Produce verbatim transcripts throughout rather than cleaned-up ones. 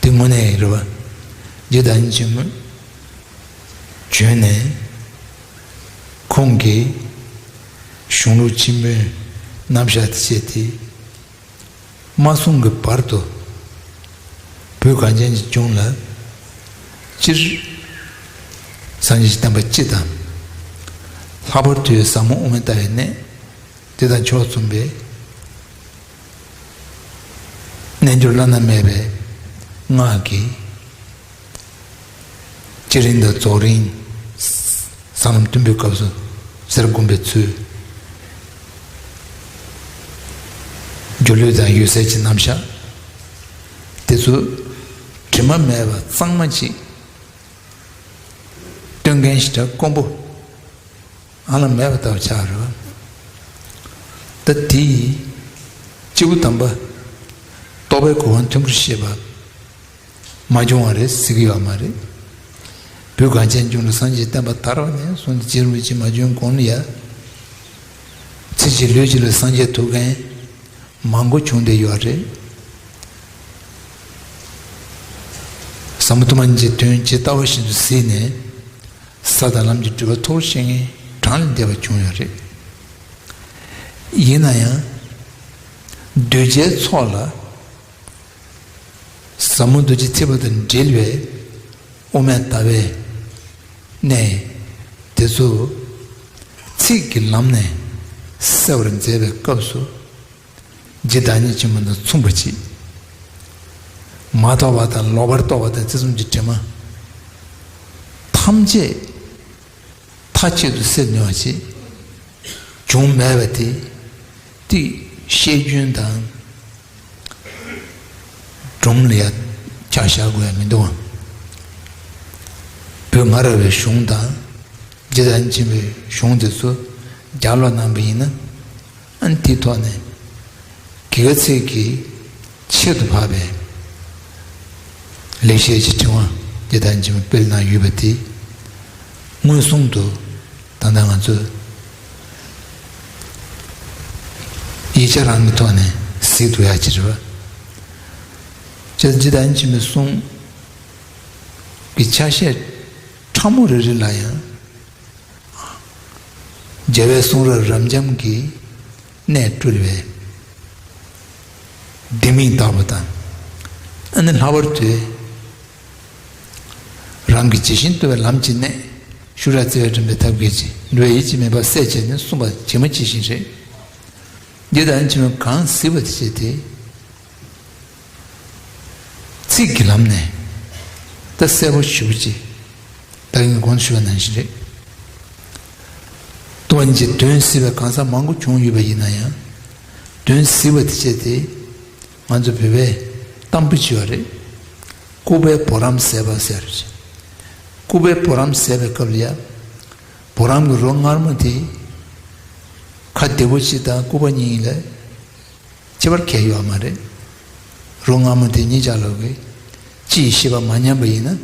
དེ་དངོས་གནས་རེད་བ། རྗེ་བདག་ཉིད་ཆེན་མོ་བྱོན་ནས་ཁོང་གིས་གཞུང་ལུགས་ཆེན་པོའི་རྣམ་གཞག་དེ་བྱས་ཏེ། མ་གསུངས་ཀྱི་བར་དུ་བོད་གངས་ཅན་གྱི་ལྗོངས་ལ་སྤྱིར་སངས་རྒྱས་ཀྱི་བསྟན་པ་སྤྱི་དང་། ལྷག་པར་དུ་ཟབ་མོ་དབུ་མའི་ལྟ་བའི་གནས་དེ་དང་ཕྱོགས་མཚུངས་པའི་རྣལ་འབྱོར་བླ་ན་མེད་པའི་སྔགས་ཀྱི་བསྐྱེད་རིམ་དང་རྫོགས་རིམ། ས་ལམ་བདུན་པའི་སྐབས་སུ་གསེར་བསྒོམ་པའི་ཚུལ། སྒྱུ་ལུས་དང་འོད་གསལ་གྱི་རྣམ་གཞག་དེ་ཚོ་དྲི་མ་མེད་པ་གཙང་མ་ཅིག་སྟོན་མཁན་ཞེ་དྲག་དཀོན་པོ་ཨ་ལ་མེད་པ་ལྟ་བུ་ཆགས་རེད་བ། ད་དེ་ཡིས་སྐྱེས་བུ་དམ་པ་རྟོགས་པའི་གོ་འཕང་མཐུན་པར་ཤེས་པ། མ་བྱུང་བ་རེད་ཟེར་གྱི་ཡོད་མ་རེད། བོད་གངས་ཅན་ལྗོངས་ལ་སངས་རྒྱས་བསྟན་པ་དར་བ་ནས་བཟུང་སྟེ་རྗེ་རིན་པོ་ཆེ་མ་བྱོན་གོང་ལ་ཡ། ཚེ་གཅིག་ལུས་གཅིག་ལ་སངས་རྒྱས་ཐུབ་མཁན་མང་པོ་བྱུང་བསྡད་ཡོད་རེད། ཟབ་མོ་སྟོང་པ་ཉིད་ཀྱི་དོན་ཇི་ལྟ་བ་བཞིན་དུ་གཟིགས་ནས་ས་དང་ལམ་གྱི་སྒྲིབ་པ་ཐོག་ཤེས་མཁན་གྲངས་ལས་འདས་པ་བྱུང་ཡོད་རེད། ཡིན་ན་ཡང་གདུལ་བྱའི་ཚོགས་ལ། ཟབ་མོ་རྡོ་རྗེ་ཐེག་པ་དང་འབྲེལ་བའི་དབུ་མའི་ལྟ་བའི་གནད་དེ་ཚོ་ཚིག་གི་ལམ་ནས་གསལ་བར་མཛད་པའི་སྐབས་སུ། རྗེ་བདག་ཉིད་ཆེན་པོ་དང་མཚུངས་པ་ཅིག་མ་རྟོགས་པ་དང་ལོག་པར་རྟོག་པ་དང་དེ་གསུམ་གྱི་དྲི་མ་ཐམས་ཅད་མཐའ་གཅིག་ཏུ་སེལ་ནུས་པ་ཅིག་བྱུང་མེད་པ་དེ་ཏིག་བཤད་རྒྱུན་དང་སྒྲུང་ལ་ཡ་ཆ་བཞག་དགོས་ཡ་མི་འདུག་ཨང་། བོད་སྔ་རབས་པའི་གཞུང་དང་རྗེ་བདག་ཉིད་ཆེན་པོའི་གཞུང་དེ་ཚོ་ལྗགས་ཀློག་གནང་པ་ཡིན་ན། ཨ་ནི་དེའི་ཐོག་ནས་གལ་ཆེ་གི་ཆེད་དུ་འཕགས་པའི་ལེགས་བཤད་ཀྱི་ཕྲེང་བ་འདི་དང་འཇིགས་མེད་དཔལ་ནང་ཡོད་པ་དེ་མངོན་སུམ་དུ་ད་ལྟ་ང་ཚོས་ཡིག་ཆ་རང་གི་ཐོག་ནས་གཟིགས་ཐུབ་ཡག་ཅིག་རེད་པ། བྱས་ཙང་འདི་དང་འཇིགས་མེད་གསུང་གི་ཆ་ཤས་ཕྲ་མོ་རེ་རེ་ལ་ཡང་། རྒྱལ་བའི་གསུང་རབ་རབ་འབྱམས་ཀྱི་གནད་བཀྲོལ་བའི་ལྡེ་མིག་ལྟ་བུ་དང་། ཨ་ནི་ལྷག་པར་དུ་རང་གི་ཇི་བཞིན་རྟོགས་པའི་ལམ་གྱི་གནད། ཤུགས་དྲག་བརྩེ་བས་འདྲེན་པའི་ཐབས་མཁས་ཀྱིས། འགྲོ་བའི་ཡིད་ཀྱི་མུན་པ་བསལ་བྱས་ནས། གསུངས་པ་ཇི་མ་ཇི་བཞིན་རེད། འདི་དང་ཇི་མ་གང་གཟིགས་པ་དེ་བྱས་ཏེ། ཚིག་གི་ལམ་ནས་ད་གསལ་པོ་ཞེ་པོ་ཅིག་ད་གིན་གོང་དུ་ཞུས་པ་ནང་བཞིན་རེད། སྟོང་པ་ཉིད་ཀྱི་དོན་གཟིགས་པའི་གང་ཟག་མང་པོ་བྱུང་ཡོད་པ་ཡིན་ན་ཡང་། དོན་གཟིགས་པ་དེ་བྱས་ཏེ་ང་ཚོ་བོད་པའི་གཏམ་དཔེ་ཅིག་ཡོད་རེད། ལྐུགས་པའི་བུ་རམ་ཟས་པ་ཟེར་རེད། ལྐུགས་པའི་བུ་རམ་ཟས་པའི་སྐབས་ལ་ཡ། བུ་རམ་གྱི་རོ་མངར་མོ་དེ་ཁ་བདེ་པོ་ཅིག་དང་ལྐུགས་པ་གཉིས་ལ་ཁྱད་པར་གང་ཡོད་མ་རེད། རོ་མངར་མོ་དེ་གཉིས་ཆ་ལོག་གི་ཅིའི་ཤེས་པ་མ་ཉམས་པ་ཡིན་ན་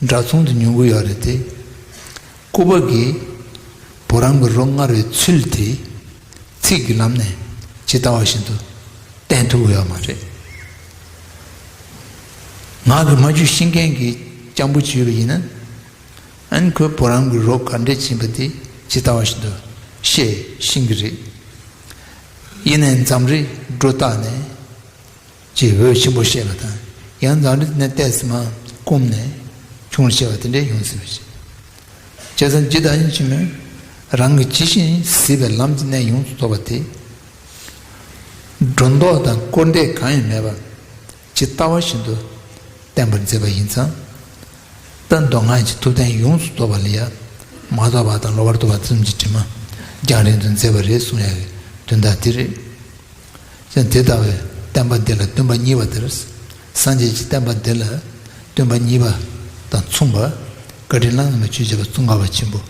འདྲ་མཚུངས་དུ་མྱོང་གི་ཡོད་རེད་དེ། ལྐུགས་པ་གིས་བུ་རམ་གྱི་རོ་མངར་བའི་ཚུལ་དེ་ཚིག་གི་ལམ་ནས་ཇི་ལྟ་བ་བཞིན་དུ་བསྟན་ཐུབ་ཀྱི་ཡོད་མ་རེད། ངག་གིས་མ་བརྗོད་ཤེས་མཁན་གྱི་སྤྱང་པོ་ཅིག་ཡོད་པ་ཡིན་ན། ཨ་ནི་ཁོས་བུ་རམ་གྱི་རོ་ག་འདྲས་ཕྱིན་པ་དེ་ཇི་ལྟ་བ་བཞིན་དུ་ཤེས་ཤེས་ཀྱི་རེད། ཡིན་ནའི་འཛམ་རིག་སྒྲོ་བཏགས་ནས་ཅེས་འོད་ཆེན་པོ་བཤད་པ་དང་། ཡང་འཛམ་རིག་ནས་བལྟས་ཟིན་མ་བསྐུམས་ནས་ཆུང་རུ་བཤད་པ་དེ་འདྲས་ཡོང་སྲིད་པ་ཞིག་བྱས་ཙང་འདི་དང་ཉིད་ཆེན་མོས་རང་གི་ཇི་བཞིན་གཟིགས་པའི་ལམ་གྱི་གནད་ཡོངས་སུ་རྫོགས་པ་དེ། སྒྲོ་འདོགས་དང་སྐོར་འདེབས་གང་ཡང་མེད་པར་ཇི་ལྟ་བ་བཞིན་དུ་བསྟན་པར་མཛད་པ་ཡིན་ཙང་། ད་མདོ་སྔགས་ཀྱི་ཐུབ་བསྟན་ཡོངས་སུ་རྫོགས་པ་ལ་ཡང་མ་རྟོགས་པ་དང་ལོག་པར་རྟོག་པ་གསུམ་གྱི་དྲི་མ་རྒྱང་རིང་དུ་མཛད་པ་རེད་གསུང་ཡག་གི་དོན་དག་དེ་རེད། ཡང་དེ་ལྟ་བུའི་བསྟན་པ་འདི་ལ་སྟོན་པ་གཉིས་པ་དེར། སངས་རྒྱས་ཀྱི་བསྟན་པ་འདི་ལ་སྟོན་པ་གཉིས་པ་དང་མཚུངས་པ། བཀའ་དྲིན་བླ་ན་མེད་པའི་ཆོས་རྗེ་འབངས་ཀུན་དགའ་བ་ཆེན་པོ།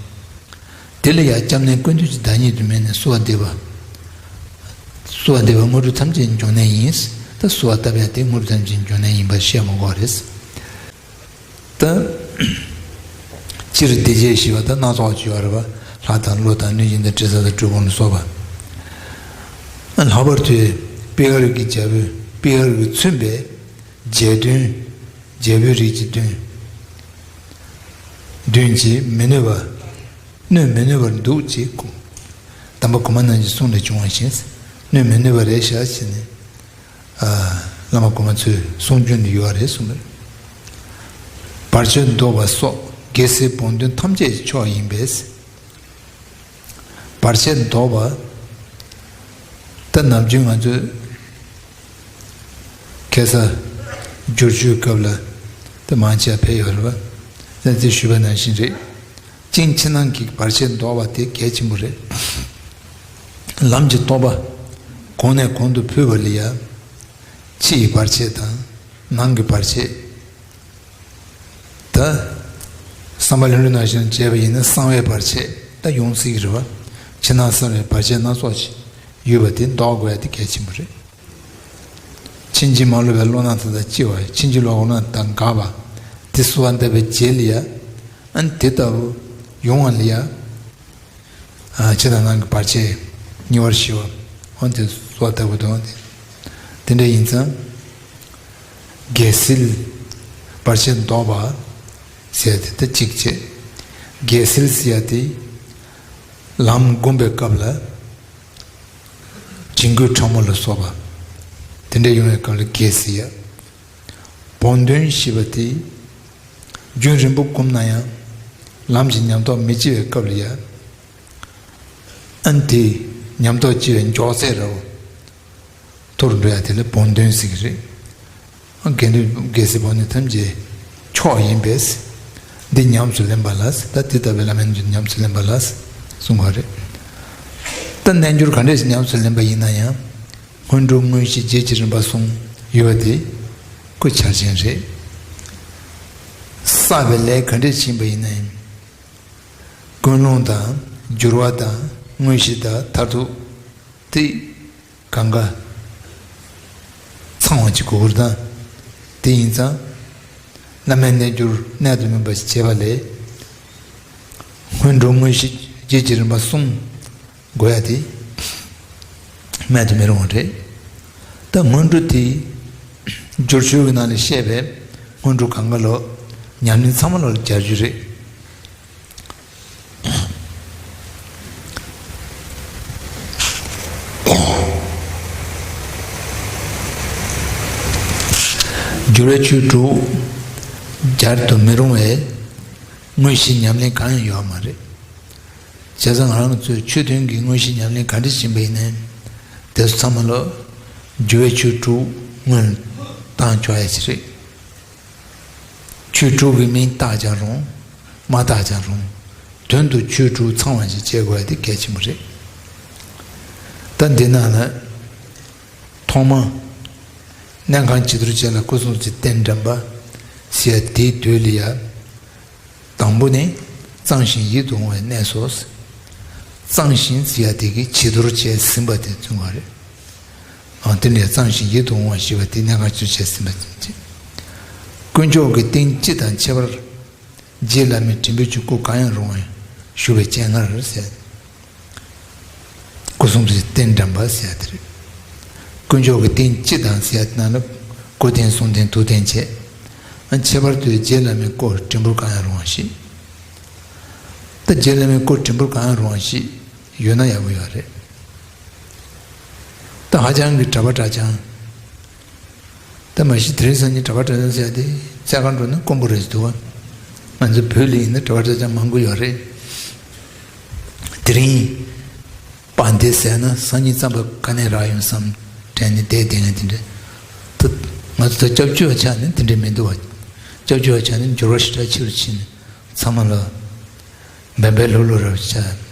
དེ་ལ་ཡང་སྐྱབས་གནས་ཀུན་འདུས་ཀྱི་བདག་ཉིད་དུ་མོས་ནས་གསོལ་བ་འདེབས་པ། གསོལ་བ་འདེབས་པ་དངོས་གྲུབ་ཐམས་ཅད་འབྱུང་གནས་ཡིན། ད་གསོལ་བ་བཏབ་ཡག་དེ་དངོས་གྲུབ་ཐམས་ཅད་འབྱུང་གནས་ཡིན་པ་བཤད་མ་དགོས་པ་རེད། ད་སྤྱིར་སྡེ་བརྒྱད་ཞེས་པ་ད་སྣ་ཚོགས་ཅིག་ཡོད་རེད་པ། ལྷ་དང་ཀླུ་དང་གནོད་སྦྱིན་དང་དྲི་ཟ་དང་གྲུལ་བུམ་ལ་སོགས་པ། ལྷག་པར་དུ་པི་ཝར་གྱི་རྒྱལ་པོས་པི་ཝར་གྱིས་མཚོན་པའི་རྒྱལ་བདུན་ རྒྱལ་པོའི་རིགས་ཀྱི་བདུན། བདུན་གྱིས་མི་གནོད་པ། གནོད་མི་ནུས་པར་འདུག་ཅེས་གོ། དམ་པ་གོང་མ་རྣམས་ཀྱི་གསུང་ལས་བྱུང་བ་བཞིན། གནོད་མི་ནུས་པ་རེད་ཤག་ཟེར་ནས། ཨ། བླ་མ་གོང་མ་ཚོའི་གསུང་རྒྱུན་དུ་ཡོད་རེད་གསུངས་པ་རེད། བར་ཆད་བཟློག་པ་སོགས་རྒྱལ་སྲིད་བོགས་འདོན་ཐམས་ཅད་མཆོག་ཡིན་པས། བར་ཆད་བཟློག་པ། ད་ནམ་རྒྱུན་ང་ཚོས་ཁ་སང་བསྒྱུར་བཅོས་སྐབས་ལ་ད་མང་ཆེ་བ་ཕེབས་ཡོད་རེད་པ། ད་དེ་ཞུས་པ་ནང་བཞིན་རེད། ཅིང་ཕྱི་ནང་གི་བར་ཆད་བཟློག་པ་དེ་གལ་ཆེན་པོ་རེད། ལམ་གྱི་རྟོགས་པ། གོང་ནས་གོང་དུ་འཕེལ་བ་ལ་ཡ། ཕྱི་ཡི་བར་ཆད་དང་། ནང་གི་བར་ཆད། ད། བསམ་པ་ལྷུན་གྲུབ་ནང་བཞིན་བྱས་པ་ཡིན་ན་གསང་བའི་བར་ཆད་ད་ཡོང་སྲིད་ཀྱི་རེད་པ། ཕྱི་ནང་གསང་བའི་བར་ཆད་སྣ་ཚོགས་ཤིག་ཡོད་པ་དེ་བཟློག་དགོས་ཡ་དེ་གལ་ཆེན་པོ་རེད། ཕྱིན་ཅི་མ་ལོག་པའི་བློ་སྣ་དང་དང་ལྕི་བ། ཕྱིན་ཅི་ལོག་པའི་བློ་སྣ་དང་འགག་པ། དེ་གསོལ་བ་བཏབ་པའི་རྗེས་ལ་ཡ། ཨ་ནི་དེ་ལྟ་བུ་ཡོང་བ་ལ་ཡ། ཨ། ཕྱི་དང་ནང་གི་བར་ཆད་ཉེ་བར་ཞི་བ། འོན་ཏེ་གསོལ་བ་བཏབ་དགོས་དོན་དེ། དེ་འདྲ་ཡིན་ཙང་། རྒྱལ་སྲིད་བར་ཆད་བཟློག་པ་ཟེར་ཏེ་ད་གཅིག་བྱས། རྒྱལ་སྲིད་ཟེར་ཡ་དེ་ལམ་བསྒོམ་པའི་སྐབས་ལ་བྱིང་རྒོད་ཕྲ་མོ་ལ་སོགས་པ་དེ་འདྲ་ཡོང་བའི་སྐབས་ལ་རྒྱལ་སྲིད་ཡ། བོགས་འདོན་ཞེས་པ་དེ་རྒྱུན་རིང་པོ་བསྒོམས་ན་ཡང་ལམ་གྱི་ཉམས་རྟོགས་མི་སྐྱེ་བའི་སྐབས་ལ་ཡ། ཨ་ནི་དེ་ཉམས་རྟོགས་སྐྱེ་བའི་མགྱོགས་ཚད་རེད་པ། མཐོ་རུ་འགྲོ་ཡ་དེ་ལ་བོགས་འདོན་ཟེར་གྱི་རེད། དགེ་འདུན་རྒྱལ་སྲིད་བོགས་འདོན་ཐམས་ཅད་མཆོག་ཡིན་པས། འདི་ཉམས་སུ་ལེན་པ་ལ། ད་དེ་ལྟ་བུའི་བླ་མའི་རྒྱུད་ཉམས་སུ་ལེན་པ་ལ་གསུངས་པ་རེད། ད་རྣལ་འབྱོར་ག་འདྲས་ཤིག་ཉམས་སུ་ལེན་པ་ཡིན་ན་ཡང་། སྔོན་འགྲོ་དངོས་གཞི་རྗེས་ཀྱི་རིམ་པ་གསུམ་ཡོད་པ་དེ་སྐུ་འཆར་ཅན་རེད། བསགས་པའི་ལས་ག་འདྲས་ཕྱིན་པ་ཡིན་ན་ཡང་། ཀུན་སློང་དང་། འགྱུར་བ་དང་། དངོས་གཞི་དང་མཐར་ཐུག་དེ། གང་ག་ཚང་བ་ཅིག་དགོས་ཀྱི་རེད་ད། དེ་ཡིན་ཙང་། བླ་མའི་རྣལ་འབྱོར་གནད་དུ་སྨིན་པ་ཞིག་བྱེད་པ་ལས། སྔོན་འགྲོ་དངོས་གཞི་རྗེས་ཀྱི་རིམ་པ་གསུམ་དགོས་ཡ་དེ་རྨད་དུ་མི་རུང་བ་རེད། ད་སྔོན་འགྲོ་དེ་སྦྱོར་ཆོས་ཀྱི་ནང་ལ་བཤད་པའི་སྔོན་འགྲོ་གང་ག་ལོ། ཉམས་ལེན་ཚང་མ་ལོ་ལ་སྦྱར་རྒྱུ་རེད། སྦྱོར་བའི་ཆོས་དྲུག་སྦྱར་དུ་མི་རུང་བའི་དངོས་གཞི་ཉམས་ལེན་གང་ཡང་ཡོད་མ་རེད། བྱས་ཙང་ང་རང་ཚོས་ཆོས་དོན་གྱི་དངོས་གཞི་ཉམས་ལེན་ག་འདྲ་བྱེད་པ་ཡིན་ནའི། དེ་ཚོ་ཚང་མ་ལོ་སྦྱོར་བའི་ཆོས་དྲུག་སྔོན་བཏང་ཆོག་ཡ་ཞིག་རེད། ཆོས་དྲུག་གི་མིང་བཏགས་ཀྱང་རུང་། མ་བཏགས་ཀྱང་རུང་། དོན་དུ་ཆོས་དྲུག་ཚང་བ་ཞིག་བྱེད་དགོས་ཡ་དེ་གལ་ཆེན་པོ་རེད། ད་འདི་ནང་ལ། ཐོག་མ། གནས་ཁང་བྱི་དོར་བྱས་ལ་སྐུ་གསུང་ཐུགས་རྟེན་དྲན་པ་ཟེར་ཡ་དེའི་དོན་ལ་ཡ། དང་པོ་ནི། གཙང་ཞིང་ཡིད་དུ་འོང་བའི་གནས་སོ། གཙང་ཞིང་ཟེར་ཡ་དེ་གིས་བྱི་དོར་བྱས་ཟིན་པ་དེ་མཚོན་པ་རེད། ཨང་། དེ་ནས་གཙང་ཞིང་ཡིད་དུ་འོང་བ་ཞེས་པ་དེ་གནས་ཁང་བྱི་དོར་བྱས་ཟིན་པ་ཅན། དཀོན་མཆོག་གི་རྟེན་སྤྱི་དང་ཁྱད་པར། རྗེ་བླ་མའི་དྲིལ་བུ་ཆུ་སྐུ་གང་ཡང་རུང་བ་བཞུགས་པའི་སྤྱན་སྔར་ཟེར། སྐུ་གསུང་ཐུགས་རྟེན་དྲན་པ་ཟེར་ཡ་དེ་རེད། དཀོན་མཆོག་གི་རྟེན་སྤྱི་དང་ཟེར་ཡ་དེ་ནང་ལ་སྐུ་རྟེན་གསུང་རྟེན་ཐུགས་རྟེན་བྱས། ཨ། ཁྱད་པར་དུ་རྗེ་བླ་མའི་སྐུ་བྲིས་འབུར་གང་ཡང་རུང་བ་ཞིག། ད་རྗེ་བླ་མའི་སྐུ་བྲིས་འབུར་གང་ཡང་རུང་བ་ཞིག་ཡོད་ན་ཡག་པོ་ཡོད་རེད། ད་ཧ་ཅང་གི་གྲྭ་པ་གྲྭ་རྐྱང་། ད་མ་གཞི་དེ་རིང་སང་ཉིན་གྲྭ་པ་གྲྭ་རྐྱང་ཟེར་ཡ་དེ་རྩ་ཁ་འགྲོ་ན་དཀོན་པོ་རེད་འདུག་བ། ང་ཚོ་བོད་ལ་ཡིན་ན་གྲྭ་པ་གྲྭ་རྐྱང་མང་པོ་ཡོད་རེད། དེ་རིང་པ་འདི་ཟེར་ན་སང་ཉིན་རྩམ་པ་ག་ནས་རག་ཡོང་བསམ་དྲན་ནས་བསྡད་བསྡད་མཁན་དེ་འདྲ། ད་ང་ཚོ་ད་སྐྱབས་བཅོལ་བ་ཆགས་ནས་དེ་འདྲ་མི་འདུག་བ། སྐྱབས་བཅོལ་བ་ཆགས་ནས་འགྱུར་བ་ཞེ་དྲག་ཆེ་རུ་ཕྱིན་ནས་ཚང་མ་ལ། འབད་འབད་ལྷུག་ལྷུག་རབ་བྱ།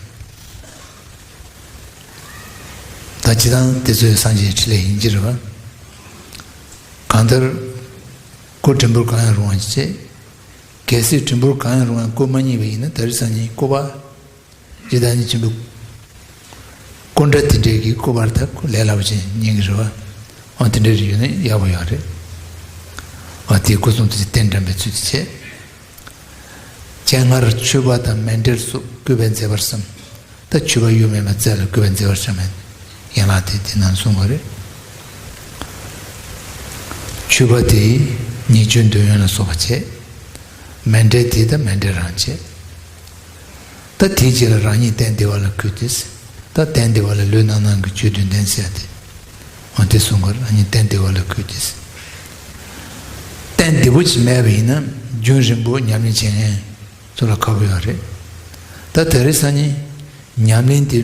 ད་སྤྱིར་བཏང་དེ་ཚོའི་སངས་རྒྱས་ཀྱི་ཕྲིན་ལས་ཡིན་གྱི་རེད་བ། གང་ལྟར། སྐུ་བྲིས་འབུར་གང་ཡང་རུང་བ་ཞིག་བྱས། གལ་སྲིད་བྲིས་འབུར་གང་ཡང་རུང་བའི་སྐུ་མ་རྙེད་པ་ཡིན་ན་ད་རེས་སང་ཉིན་སྐུ་པར། རྗེ་བདག་ཉིད་ཆེན་པོའི་སྐུ་འདྲ་དེ་འདྲའི་གི་སྐུ་པར་དག་ལས་སླ་པོ་ཅིག་རྙེད་ཀྱི་རེད་བ། འོ་དེ་འདྲ་རེ་ཡོད་ན་ཡག་པོ་ཡོད་རེད། འོ་དེ་སྐུ་གསུང་ཐུགས་རྟེན་དྲན་པའི་ཚུལ་དུ་བྱས། སྤྱན་སྔར་མཆོད་པ་དང་མཎྜལ་སོགས་བཀོད་པས་མཛེས་པར་བསམ། ད་མཆོད་པ་གཡོ་མེད་པ་རྩེ་ལ་བཀོད་པས་མཛེས་པར་བསམ་ཡན་ལག་དེ་དེ་ནང་གསུངས་པ་རེད། མཆོད་པ་དེ་ ཉེས་སྤྱོད་འདོད་ཡོན་ལ་སོགས་པ་བྱས། མཎྜལ་དེ་དང་མཎྜལ་རང་བྱས། ད་དེའི་རྗེས་ལ་རང་ཉིད་སྟན་བདེ་བ་ལ་གུས་ཏེ། ད་སྟན་བདེ་བ་ལ་ལུས་རྣམ་སྣང་གི་སྤྱོད་དོན་ལྡན་ཟེར་ཏེ། འོ་དེ་གསུང་གི་རང་ཉིད་སྟན་བདེ་བ་ལ་གུས་ཏེ། སྟན་བདེ་པོ་ཅིག་མེད་པ་ཡིན་ན་རྒྱུན་རིང་པོ་ཉམས་ལེན་བྱེད་མཁན་ཚོ་ལ་ཁག་པོ་ཡོད་རེད། ད་དེ་རིང་སང་ཉིན་ཉམས་ལེན་དེ་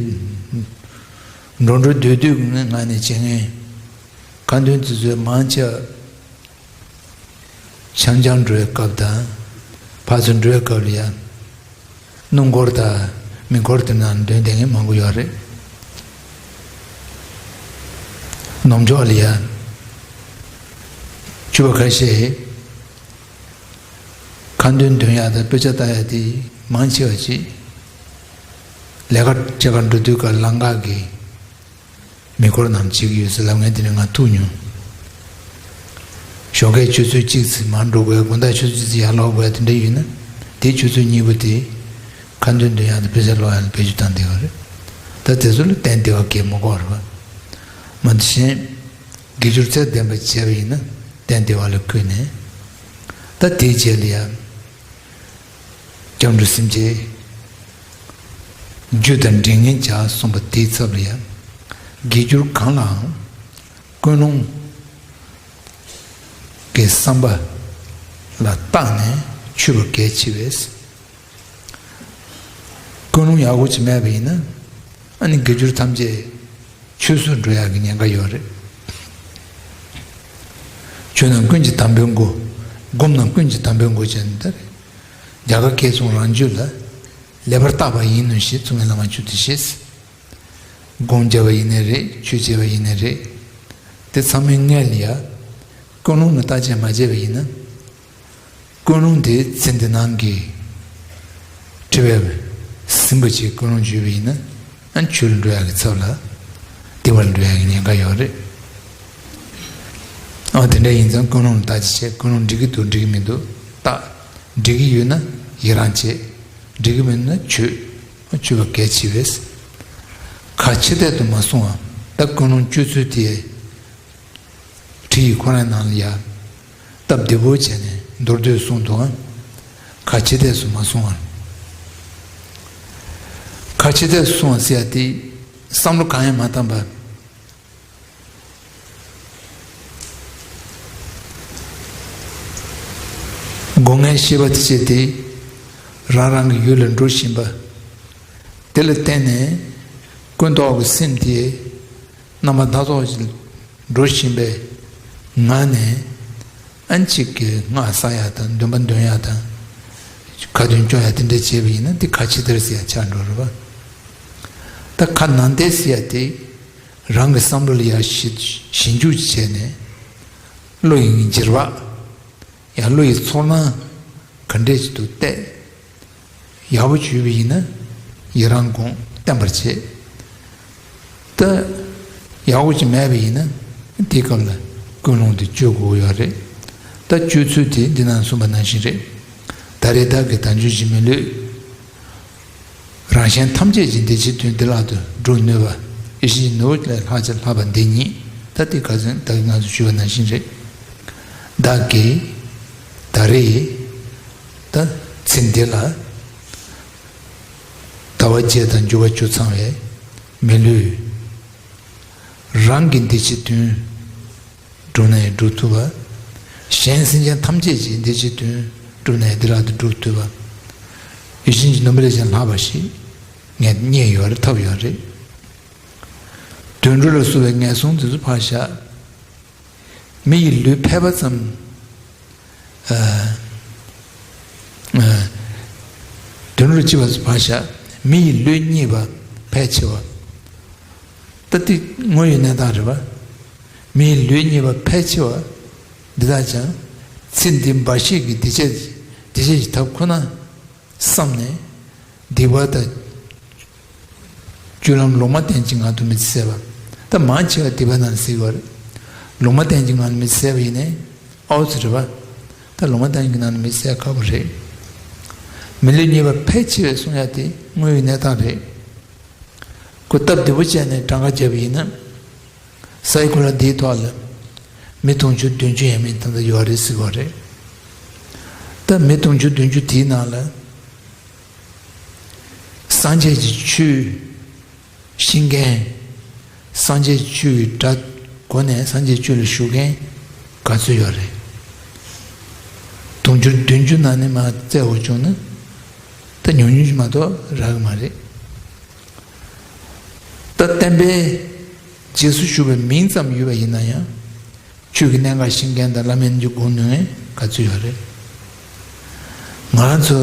འགྲོ་འགྲོ་སྡོད་སྡོད་ཀྱི་ངང་ནས་བྱེད་མཁན་ཁ་འདོན་དེ་ཚོས་མང་ཆེ་བ། འཆམ་འཆམ་འགྲོ་བའི་སྐབས་དང་། ཕར་ཚུར་འགྲོ་བའི་སྐབས་ལ་ཡང་། སྣུམ་འཁོར་དང་མེ་འཁོར་དེ་ནང་འདོན་བསྡད་མཁན་མང་པོ་ཡོད་རེད། ནུབ་ཕྱོགས་ལ་ཡང་ཕྱུ་པ་ཁ་ཤས་ཁ་འདོན་འདོན་ཡག་དང་དཔེ་ཆ་ལྟ་ཡག་དེ་མང་ཆེ་བ་ཅིག་ལས་ཀ་བྱེད་གར་འགྲོ་དུས་ཀ་ལམ་ཁ་གི་མེ་འཁོར་རྣམས་བྱེད་ཀྱི་ཡོད་ཟེར་ལབ་མཁན་དེ་ནི་ང་ཐུག་མྱོང་། ཞོགས་ཀའི་ཆུ་ཚོད་གཅིག་ཙམ་མར་འགྲོ་དགོས། དགོང་དག་ཆུ་ཚོད་གཅིག་ཙམ་ཡར་ལོག་དགོས། དེ་འདྲ་ཡོད་ན་དེའི་ཆུ་ཚོད་གཉིས་པོ་དེ་ཁ་འདོན་འདོན་ཡག་དང་དཔེ་ཆ་ཀློག་ཡག་ལ་བེད་སྤྱོད་བཏང་བསྡད་ཡོད་རེད། ད་དེ་ཚོ་ལ་སྟན་བདེ་བ་གས་མི་དགོས་རེད་པ། མ་དེ་བཞིན་དགེ་སྦྱོར་ཚད་ལྡན་པ་བྱས་པ་ཡིན་ན་སྟན་བདེ་བ་ལ་གུས་ནས། ད་དེའི་རྗེས་ལ་ཡང་། སྐྱབས་འགྲོ་སེམས་བསྐྱེད། རྒྱུ་དང་འབྲས་ངན་བྱ་གསུངས་པ་དེའི་ཚབ་ལ་ཡང་། དགེ་སྦྱོར་གང་ལའང་ཀུན་སློང་གི་བསམ་པ་ལ་བརྟགས་ནས་ཆུད་པ་གལ་ཆེ་བས། ཀུན་སློང་ཡག་པོ་ཅིག་མེད་པ་ཡིན་ན་ཨ་ནི་དགེ་སྦྱོར་ཐམས་ཅད་ཆུད་ཟོས་འགྲོ་ཡག་གི་ཉེན་ཁ་ཡོད་རེད། ཆོས་རྣམས་ཀུན་གྱི་དམ་པའི་སྒོ། སྒོམ་རྣམས་ཀུན་གྱི་དམ་པའི་སྒོ་བྱས་ནས་ད་རེད། རྒྱ་གར་སྐད་གསུང་རང་རྒྱུད་ལ། ལེགས་པར་བརྟགས་པ་ཡིན་ནོ་ཞེས་ཚུལ་ཁྲིམས་བླ་མ་བཅུ་དེ་བཞེས། སྒོམ་བྱས་པ་ཡིན་ནའི་རེད། ཆོས་བྱས་པ་ཡིན་ནའི་རེད། དེ་ཚང་མའི་སྔོན་ལ་ཡ། ཀུན་སློང་ལ་བརྟག་དཔྱད་མ་བྱས་པ་ཡིན་ན། ཀུན་སློང་དེ་ཚེ་འདི་ནང་གི་འཁྲི་བས་ཟིན་པ་ཅིག་ཀུན་སློང་བརྗོད་པ་ཡིན་ན། ཨ་ཆོས་ལ་འགྲོ་ཡག་གི་ཚབ་ལ། བདེ་བ་ལ་འགྲོ་ཡག་གི་ཉེན་ཁ་ཡོད་རེད། ཨ་དེ་འདྲ་ཡིན་ཙང་ཀུན་སློང་ལ་བརྟག་དཔྱད་བྱས། ཀུན་སློང་འགྲིག་གི་འདུག་འགྲིག་གི་མི་འདུག་བརྟག་འགྲིག་གི་ཡོད་ན་ཡི་རང་བྱེད། འགྲིག་གི་མི་འདུག་ན་ཆོད། ཆོད་པ་གལ་ཆེ་བས། ཁ་ཕྱི་བལྟས་སུ་མ་སོང་བ། ད་ཀུན་སློང་བཅོས་ཚུལ་དེ། བྲིས་ཡིག་ཁོ་རང་ནང་ལ་ཡ། སྟབས་བདེ་པོ་བྱས་ནས་མདོར་བསྡུས་གསུངས་འདུག་ཨང་། ཁ་ཕྱི་བལྟས་སུ་མ་སོང་བ། ཁ་ཕྱི་བལྟས་སུ་སོང་བ་ཟེར་ཡ་དེ་བསམ་བློ་གང་ཡང་མ་བཏང་བར། སྒོ་ལྔའི་ཤེས་པ་དེ་བྱས་ཏེ། རང་རང་གི་ཡུལ་ལ་འགྲོ་བཞིན་པ། དེ་ལ་བརྟེན་ནས་ཀུན་རྟོག་གི་སེམས་དེ་རྣམ་པ་སྣ་ཚོགས་ཤིག་འགྲོ་བཞིན་པའི་ངང་ནས། ཨ་ནི་གཅིག་གིས་སྔགས་བསགས་ཡག་དང་འདོན་པ་འདོན་ཡག་དང་། ཁ་འདོན་སྐྱོར་ཡག་དེ་འདྲ་བྱས་པ་ཡིན་ན་དེ་ཁ་ཕྱི་བལྟས་ཟེར་ཡག་ཆགས་འགྲོ་རེད་པ། ད་ཁ་ནང་བལྟས་ཟེར་ཡག་དེ། རང་གི་བསམ་བློ་ལ་ཡར་ཞིབ་ཞིབ་འཇུག་བྱས་ནས། བློ་ཡི་འགྱུར་བག་ཡང་བློ་ཡི་ཚོར་སྣང་ག་འདྲས་ཅིག་འདུག་བལྟས། ཡག་པོ་བྱུང་བ་ཡིན་ན་ཡི་རང་སྒོམ་བརྟན་པར་བྱེད། ད་ཡག་པོ་ཅིག་མེད་པ་ཡིན་ན་དེའི་སྐབས་ལ་ཀུན་སློང་དེ་བཅོས་དགོས་ཀྱི་ཡོད་རེད། ད་བཅོས་ཚུལ་དེ་འདི་ན་གསུངས་པ་ནང་བཞིན་རེད། ད་རེས་བདག་གིས་དལ་འབྱོར་གྱི་མི་ལུས། རང་གཞན་ཐམས་ཅད་ཀྱི་བདེ་ཆེད་དོན་བདེ་བླག་ཏུ་སྒྲུབ་ནུས་པ། ཡིད་བཞིན་ནོར་བུ་ལས་ལྷག་ཅིང་ལྷག་པ་འདི་ཉིད། ད་དེ་ཁ་སང་ད་གིན་ང་ཚོ་ཞུས་པ་ནང་བཞིན་རེད། བདག་གིས་ད་རེས་ད་ཚེ་འདི་ལ་ཟླ་བ་བརྒྱད་དང་འགྱུར་བ་བཅུ་ཚང་བའི་མི་ལུས། རང་གི་བདེ་ཆེད་དོན་སྒྲུབ་ན་ཡང་སྒྲུབ་ཐུབ་པ། གཞན་སེམས་ཅན་ཐམས་ཅད་ཀྱི་བདེ་ཆེད་དོན་སྒྲུབ་ན་ཡང་བདེ་བླག་ཏུ་སྒྲུབ་ཐུབ་པ། ཡིད་བཞིན་གྱི་ནོར་བུ་ལས་ཀྱང་ལྷག་པ་ཞིག་ངས་རྙེད་ཡོད་རེད། ཐོབ་ཡོད་རེད། དུད་འགྲོ་ལ་སོགས་པའི་ངན་སོང་དེ་ཚོ་ཕར་བཞག་མི་ཡི་ལུས་ཕལ་པ་ཙམ། ཨ། ཨ། དུད་འགྲོ་གཅིག་པ་ཚོ་ཕར་བཞག་མི་ཡི་ལུས་རྙེད་པ་ཕལ་ཆེ་བ། ད་དེ་དངོས་ཡོད་གནས་སྟངས་རེད་པ། མི་ཡི་ལུས་རྙེད་པ་ཕལ་ཆེ་བ་འདི་དག་ཀྱང་ཚེ་འདི་འབའ་ཞིག་གི་བདེ་ཆེད་བདེ་ཆེད་ཀྱི་ཐབས་ཁོ་ན་བསམ་ནས་སྡིག་པ་དང་། སྤྱོད་ལམ་ལུང་མ་བསྟན་གྱི་ངང་དུ་མི་ཚེ་ཟད་པ། ད་མང་ཆེ་བ་སྡིག་པ་ནང་ཟད་ཀྱི་ཡོད་རེད། ལུང་མ་བསྟན་གྱི་ངང་དུ་མི་ཚེ་ཟད་པ་ཡིན་ནའི་ཨའོ་ཙི་རེད་པ། ད་ལུང་མ་བསྟན་གྱི་ངང་དུ་མི་ཚེ་ཟད་ཁག་པོ་རེད། མི་ལུས་རྙེད་པ་ཕལ་ཆེ་བས་གསུང་ཡ་དེ་དངོས་ཡོད་གནས་སྟངས་རེད། ཁོ་སྟབས་བདེ་པོ་བྱས་ནས་གྲངས་ཀ་བརྒྱབ་པ་ཡིན་ན། སའི་གོ་ལ་འདིའི་ཐོག་ལ། མི་དུང་ཕྱུར་བདུན་ཅུ་ཡས་མས་ཐམ་ད་ཡོད་རེད་ཟེར་བ་རེད། ད་མི་དུང་ཕྱུར་བདུན་ཅུ་དེའི་ནང་ལ་སངས་རྒྱས་ཀྱི་ཆོས་ཤེས་མཁན། སངས་རྒྱས་ཆོས་ཀྱི་སྒྲ་གོ་ནས་སངས་རྒྱས་ཆོས་ལ་ཞུགས་མཁན་ག་ཚོད་ཡོད་རེད། དུང་ཕྱུར་བདུན་ཅུ་ནང་ནས་མར་བཙལ་བ་བྱུང་ན་ད་ཉུང་ཉུང་ཞིག་མ་གཏོགས་རག་གི་མ་རེད། ད་བསྟན་པའི་རྗེས་སུ་ཞུགས་པའི་མིང་ཙམ་ཡོད་པ་ཡིན་ན་ཡང་། ཆོས་ཀྱི་གནད་འགག་ཤེས་མཁན་དང་བླ་མའི་རྣལ་འབྱོར་སྒོམ་ནུས་མཁན་ག་ཚོད་ཡོད་རེད། ང་རང་ཚོ་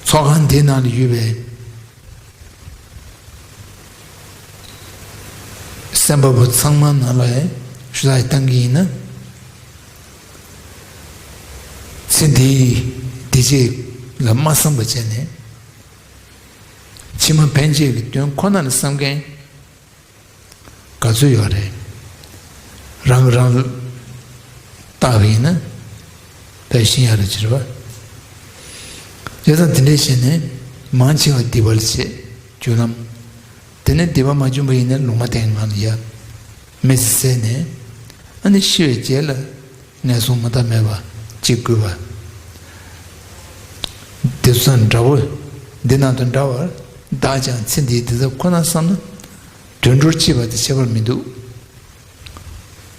ཚོགས་ཁང་འདི་ནང་ལ་ཡོད་པའི་སེམས་པ་པོ་ཚང་མ་ནང་ལ་ཞུ་དག་བཏང་གི་ཡིན་ན། ཚེ་འདིའི་བདེ་སྐྱིད་ལ་མ་བསམ་པ་བྱས་ནས། ཕྱི་མ་ཕན་ཆད་ཀྱི་དོན་ཁོ་ན་ལ་བསམ་མཁན་ག་ཚོད་ཡོད་རེད། རང་གིས་རང་ལ་བརྟག་པ་ཡིན་ན་དཔེ་ཤེས་ཡག་རེད་ཅེས་པ། བྱས་ཙང་དེ་འདྲས་བྱས་ནས་མང་ཆེ་བ་སྡིག་པ་ལ་བྱེད། རྒྱུ་ལམ། དེ་ནས་སྡིག་པ་མ་བྱུང་བ་ཡིན་ན་ལུང་མ་བསྟན་ངང་ལ་ཡ། མི་ཚེ་ཟད་ནས། ཨ་ནི་ཤི་བའི་རྗེས་ལ་ངན་སོང་མུ་མཐའ་མེད་པ་ཅིག་དགོས་པ། དེ་ཚོ་དང་འདྲ་བོ། འདི་ནང་དུ་འདྲ་བར་བདག་ཀྱང་ཚེ་འདིའི་བདེ་ཐབས་ཁོ་ན་བསམ་ན། དུད་འགྲོར་སྐྱེས་པ་དེ་ཁྱད་པར་མི་འདུག་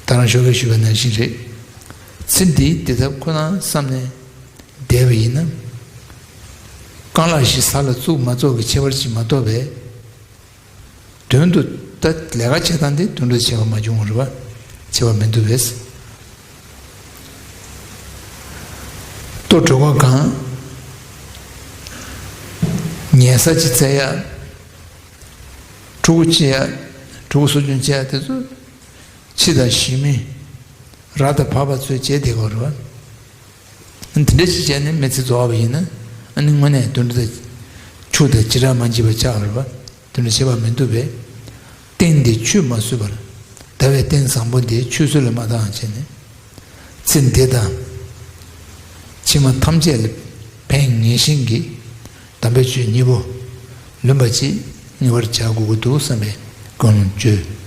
ད་རང་ཞོགས་ཀས་ཞུས་པ་ནང་བཞིན་རེད། ཚེ་འདིའི་བདེ་ཐབས་ཁོ་ན་བསམ་ནས་བསྡད་པ་ཡིན་ན། རྐང་ལག་བཞི་ས་ལ་བཙུགས་མ་བཙུགས་ཀྱི་ཁྱད་པར་ཅིག་མ་གཏོགས་པས། དོན་དུ་ད་ལས་ཀ་བྱེད་སྟངས་དེ་དོན་དུ་ཁྱད་པར་མ་བྱུང་བ་རེད་པ། ཁྱད་པར་མི་འདུག་པས། ལྟོ་གྲོད་ཁོག་གང་། ཉལ་ས་ཅིག་བཙལ་ཡ། ཕྲུ་གུ་སྐྱེ་ཡ། ཕྲུ་གུ་གསོ་སྐྱོང་བྱེད་ཡ་དེ་ཚོ་ཕྱི་དང་གཞན་མི་ར་དང་བབ་པ་ཚོས་བྱེད་བསྡད་ཀྱི་ཡོད་རེད་པ། དེ་འདྲ་ཞིག་བྱས་ནས་མི་ཚེ་རྫོགས་པ་ཡིན་ན། ཨ་ནི་དངོས་གནས་དུད་འགྲོ་དང་ཕྱུགས་དང་བྱེ་བྲག་མ་མཆིས་པ་ཆགས་པ་རེད་པ། དེ་འདྲ་བྱེད་པ་མི་འདུག་པས། རྟེན་འདི་ཆོས་མ་བཟོད་པར། ཟླ་བའི་རྟེན་བཟང་པོ་འདི་ཆོས་བཟོད་ལ་མ་བཏང་བྱས་ནས། ཚེ་འདི་དང་ཕྱི་མ་ཐམས་ཅད་ལ་ཕན་ངེས་ཤིང་གི་དམ་པའི་ཆོས་གཉིས་པོ་ལོན་པ་ཅིག་ངེས་པར་བྱ་དགོས་ཀྱི་འདུག་བསམ་པའི་ཀུན་སློང་བཅོས།